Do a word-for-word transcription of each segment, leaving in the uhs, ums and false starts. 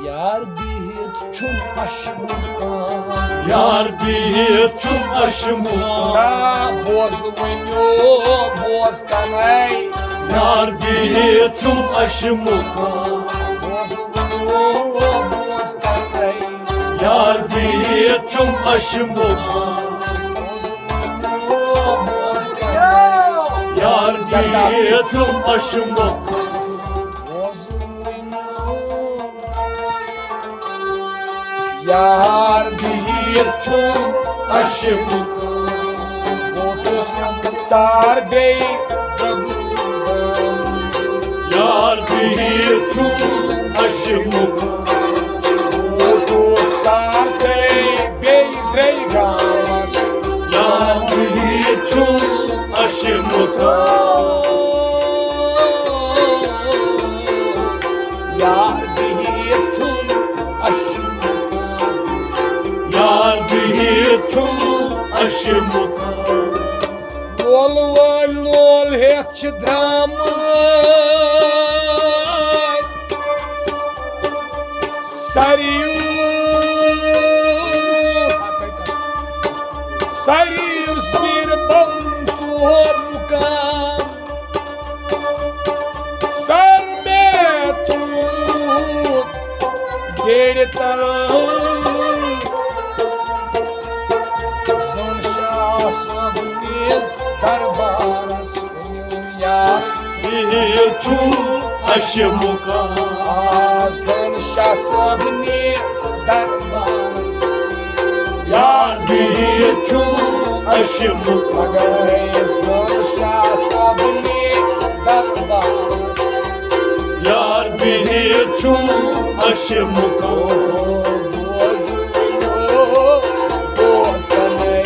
یار بِہِتھ چھُم اَشہِ مُقام۔ یار بِہِتھ چھُم اَشہِ مُقام۔ تا بوز وۄنۍ او بوز تَنے۔ یار بِہِتھ چھُم اَشہِ مُقام۔ بوز وۄنۍ او بوز تَنے۔ یار بِہِتھ چھُم اَشہِ مُقام۔ بوز وۄنۍ او بوز تَنے۔ یار بِہِتھ چھُم اَشہِ مُقام۔ بوز وۄنۍ او یار بِہِتھ چھُم اَشہِ مُقام۔ ووتُس ژار بیٚیہِ درٛبُل گامَس۔ یار بِہِتھ چھُم اَشہِ مُقام۔ ووتُس ژار بیٚیہِ، بیٚیہِ درٛے گامَس۔ یار بِہِتھ چھُم اَشہِ مُقام۔ یار بِہِتھ چھُم اَشہِ مُقام۔ یار بِہِتھ چھُم اَشہِ مُقام۔ لولہٕ وٲلۍ لول ہٮ۪تھ چھِ درٛامٕتۍ۔ سَرِیُو، سَرِیُو سیٖر بۄن ژور مُقام۔ سر مےٚ تُل گیڑِ تل۔ زن شاہ صٲبنِس دربارس ؤنِو یار۔ بِہِتھ چھُم اَشہِ مُقام۔ آ، زن شاہ صٲبنِس دربارس۔ یار بِہِتھ چھُم اَشہِ مُقام۔ مگر زن شاہ صٲبنِس دربارس۔ یار بِہِتھ چھُم اَشہِ مُقام۔ بوز وۄنۍ او بوز تَنے۔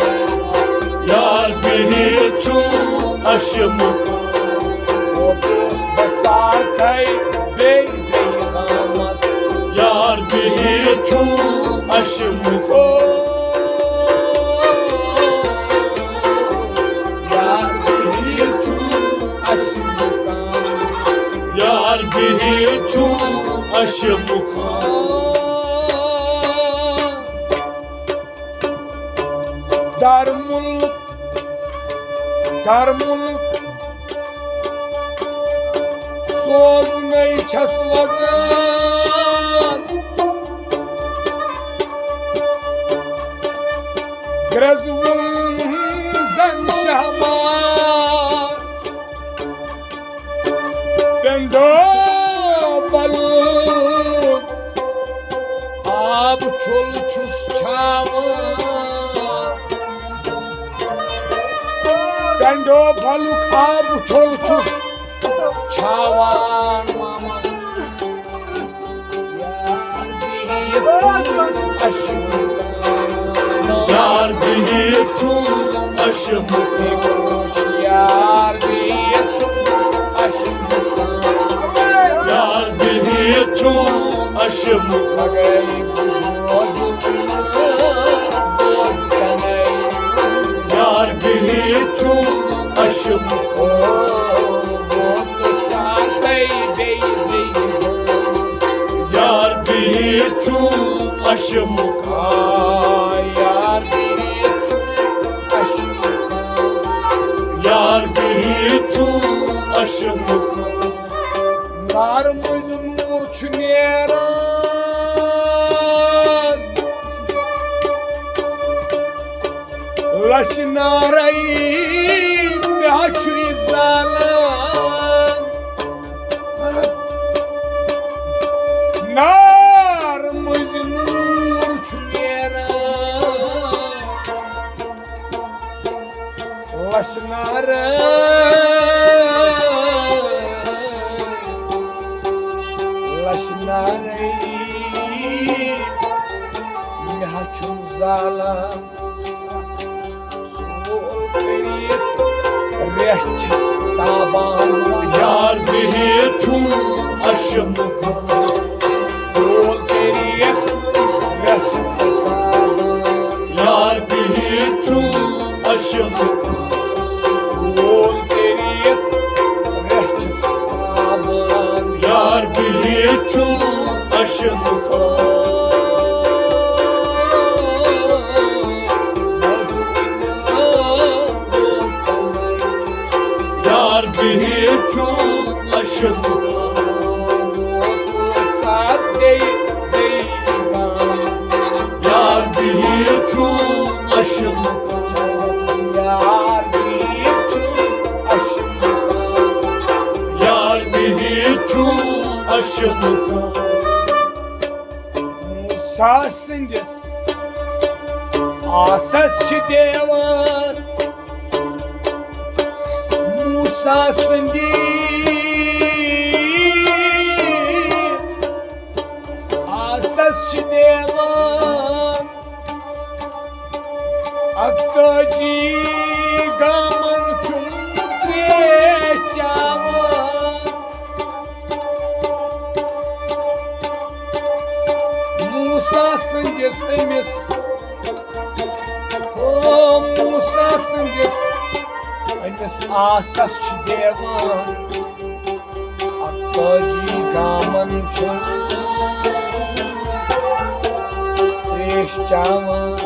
یار بِہِتھ چھُم اَشہِ مُقام۔ ووتُس بہٕ ژارتھَے بیٚیہِ بیٚیہِ گامَس۔ یار بِہِتھ چھُم اَشہِ مُقام۔ یار بِہِتھ چھُم اَشہِ مُقام۔ یار بِہِتھ چھُم اَشہِ مُقام۔ دارمُلک، دارمُلک سوزنے چھَس وزان۔ گرٛزوُن زن شہمار۔ پٮ۪نٛڈو بلُک آب چھوٚل چھُس چھاوان۔ پٮ۪نٛڈو بلُک آب چھوٚل چھُس چھاوان۔ یار بِہِتھ چھُم اَشہِ مُقام۔ یار بِہِتھ چھُم اَشہِ مُقام۔ یار بِہِتھ چھُم اَشہِ مُقام۔ مگر بوز، بوز تَنے۔ یار بِہِتھ چھُم اَشہِ مُقام۔ ووتُس ژارتھَے بیٚیہِ بیٚیہِ گامَس۔ یار بِہِتھ چھُم اَشہِ مُقام۔ آ، یار بِہِتھ چھُم اَشہِ مُقام۔ یار بِہِتھ چھُم اَشہِ مُقام۔ نارٕ مٔنٛزۍ نوٗر چھُ نیران۔ لَچھِ نارَے مےٚ ہا چھُ یہِ زالان۔ نار مٔنٛزۍ نوٗر چھُ نیران۔ لَچھِ نارَے، لَچھِ نارَے مےٚ ہا چھُ زالان۔ سول کٔرِتھ ریٚچھِ تابان۔ یار بِہِتھ چھُم اَشہِ مُقام۔ سول کٔرِتھ ریٚچھِ تابان۔ یار بِہِتھ چھُم اَشہِ مُقام۔ سول کٔرِتھ ریٚچھِ تابان۔ یار بِہِتھ چھُم اَشہِ مُقام۔ اَشہِ مُقام۔ یار بِہِتھ چھُ اَشہِ مُقام۔ یار بِہِتھ چھُ اَشہِ مُقام۔ یار بِہِتھ چھُ اَشہِ مُقام۔ موسیٰ سٕنٛدِس آسس چھِ دیوار۔ موسیٰ سٕنٛدِ آسس چھِ دیوان، اَکتٲجی گامن چھُم ترٛیش چاوان۔ موسیٰ سٕنٛدِس أمِس، او موسیٰ سٕنٛدِس أمِس آسس چھِ دیوان، اَکتٲجی گامن چھُم ترٛیش چاوان۔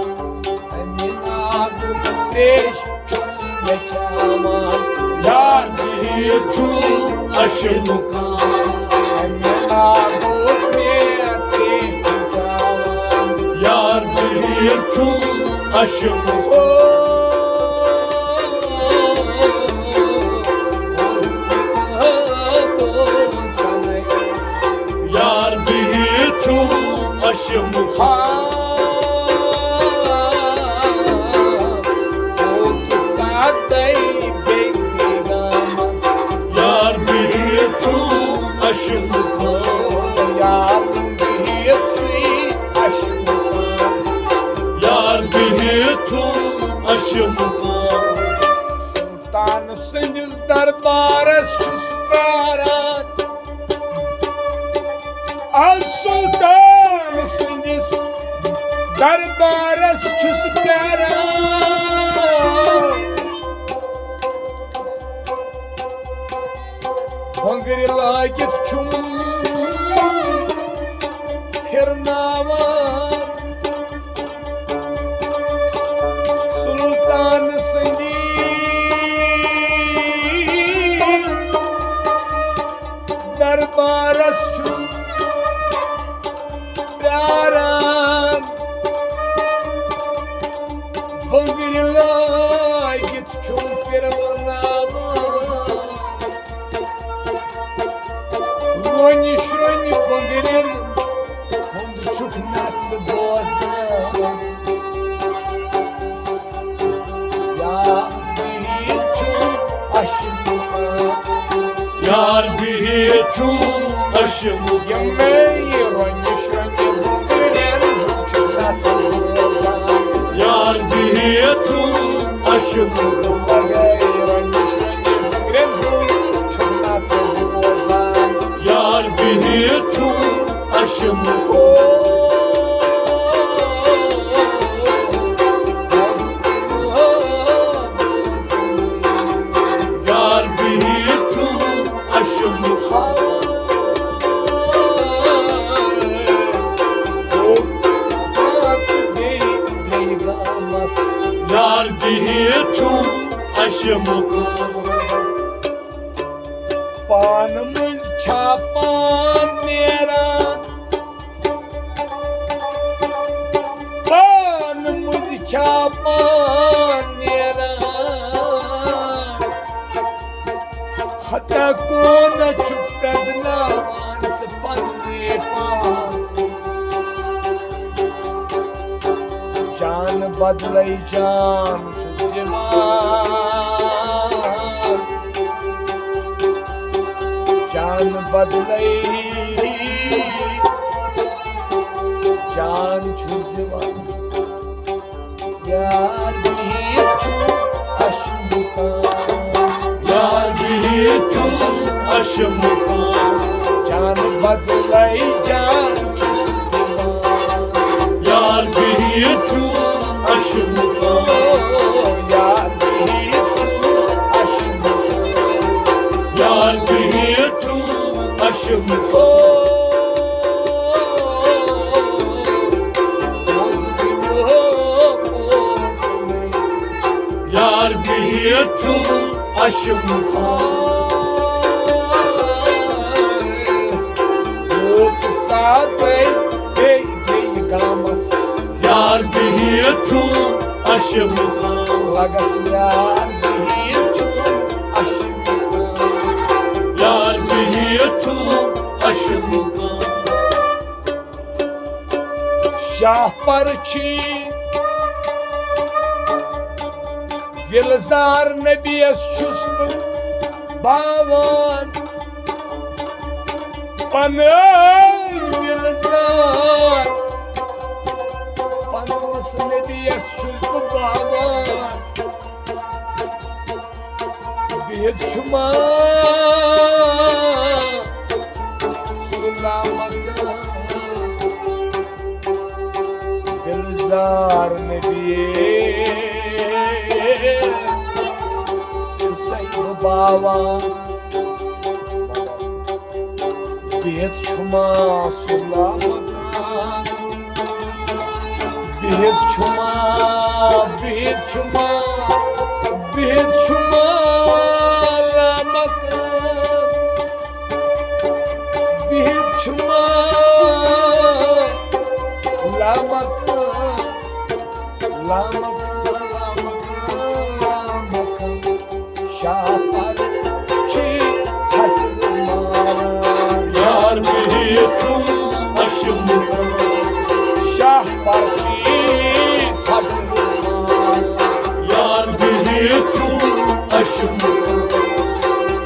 اَمہِ ناگُک ترٛیش چھُم مےٚ چاوان۔ یار بِہِتھ چھُ اَشہِ مُقام۔ اَمہِ ناگُک مےٚ ترٛیش چھُ چاوان۔ یار بِہِتھ چھُ اَشہِ مُقام۔ یار بِہِتھ چھُ اَشہِ مُقام۔ یار بِہِتھ چھُ اَشہِ مُقام۔ یار بِہِتھ چھُ اَشہِ مُقام۔ یار بِہِتھ چھُ اَشہِ مُقام۔ سُلطان سٕنٛدِس دربارس چھُس پیاران۔ از سُلطان سٕنٛدِس دربارس چھُس پیاران۔ بۄنگرِ لٲگِتھ چھُم پھِرناوان۔ سُلطان سٕنٛدِ دربارس چھُس پیاران۔ بۄنگرِ لٲگِتھ چھُم پھِرناوان۔ رۄنہِ شرۄنہِ بۄنگرٮ۪ن ہُنٛد چھُکھ نژ بوزان۔ یار بِہِتھ چھُ اَشہِ مُقام۔ یار بِہِتھ چھُ اَشہِ مُقام۔ یِمے رۄنہِ شرۄنہِ بۄنگرٮ۪ن ہُنٛد چھُکھ نژ بوزان۔ یار بِہِتھ چھُ اَشہِ مُقام۔ یِمے رۄنہِ شرۄنہِ بۄنگرٮ۪ن ہُنٛد چھُکھ نژ بوزان۔ یار بِہِتھ چھُ اَشہِ مُقام۔ یار بِہِتھ چھُ اَشہِ مُقام۔ یار بِہِتھ چھُ اَشہِ مُقام۔ پانہٕ مٔنٛزۍ چھا پان نیران؟ پانہٕ مٔنٛزۍ چھا پان نیران؟ ہتا کون چھُ پرٛزناوان ژٕ پننُے پان؟ جان بدلے جان چھُس دِوان۔ جان بدلے جان چھُس دِوان۔ یار بِہِتھ چھُ اَشہِ مُقام۔ یار بِہِتھ چھُ اَشہِ مُقام۔ جان بدلے جان چھُس دِوان۔ یار بِہِتھ چھُ اَشہِ مُقام۔ یار بِہِتھ چھُ اَشہِ مُقام۔ یار بِہِتھ چھُ اَشہِ مُقام۔ یار بِہِتھ چھُ اَشہِ مُقام۔ یار تۄہہِ بیٚیہِ بیٚیہِ گامس۔ یار بِہِتھ چھُم اَشہِ مُقام۔ لگس یار بِہِتھ چھُم اَشہِ مُقام۔ یار بِہِتھ چھُم اَشہِ مُقام۔ شاہ پرچی گُلزار نبیَس چھُس بہٕ باوان۔ پنٕنۍ گُلزار پنٕنِس نبیَس چھُس بہٕ باوان۔ بِہِتھ چھُما سُہ لامکان؟ گُلزار نبی چھُسَے بہٕ باوان۔ بِہِتھ چھُما سُہ لامکان؟ بِہِتھ چھُما، بِہِتھ چھُما، بِہِتھ چھُما لامکان؟ بِہِتھ چھُما لامکان؟ لامکان، لامکان، لامکان۔ شاہ پرچی ژھٹہٕ ماران۔ یار بِہِتھ چھُم اَشہِ مُقام۔ شاہ پرچی ژھٹہٕ ماران۔ یار بِہِتھ چھُم اَشہِ مُقام۔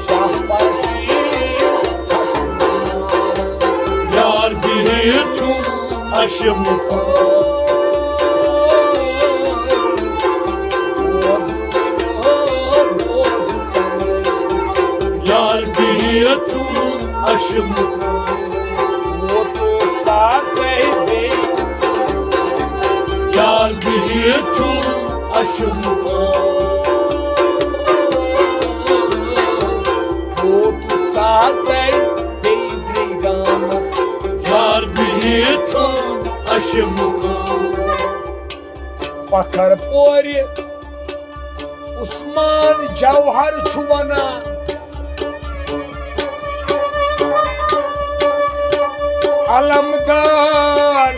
شاہ پرچی ژھٹہٕ ماران۔ یار بِہِتھ چھُم اَشہِ مُقام۔ یار بِہِتھ چھُم اَشہِ مُقام۔ ووتُس ژاٹے بیٚیہِ۔ یار بِہِتھ چھُم اَشہِ مُقام۔ ووتُس ژاٹے بیٚیہِ بیٚیہِ گامس۔ یار بِہِتھ چھُم اَشہِ مُقام۔ پکھر پورِ عثمان جوہر چھُ ونان، علمدار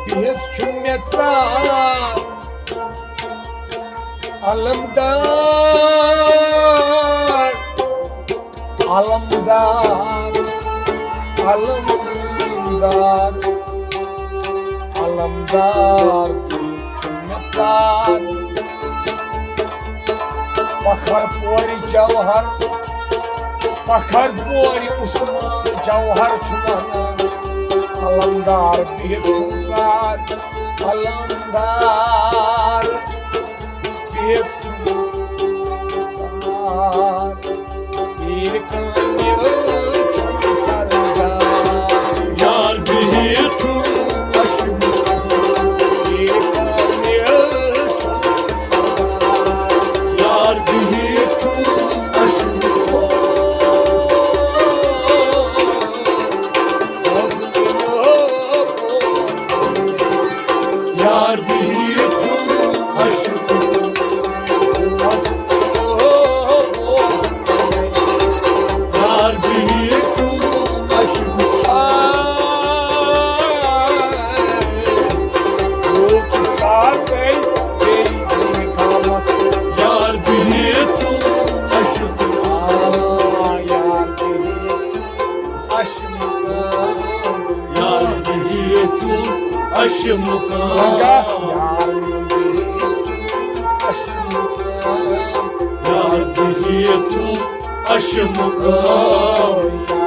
بِہِتھ چھُ مےٚ ژاٹھ۔ علمدار، علمدار، علمدار، علمدار چھُ مےٚ ژاٹھ۔ پکھر پورِ جوہر، پکھر پورِ عثمان جوہر چھُ ونان، علمدار بِہِتھ چھُم ژاٹھ۔ علمدار بِہِتھ چھُم ژاٹھ۔ پیٖر کامِل چھُم سردار۔ یار بِہِتھ چھُم اَشہِ مُقام۔ پیٖر کامِل چھُم سردار۔ یار بِہِتھ چھُم اَشہِ مُقام۔ یار بِہِتھ چھُم اَشہِ مُقام۔ یار بِہِتھ چھُم اَشہِ مُقام۔ یار بِہِتھ چھُم اَشہِ مُقام۔ یار بِہِتھ چھُم اَشہِ مُقام۔ یار بِہِتھ چھُم اَشہِ مُقام۔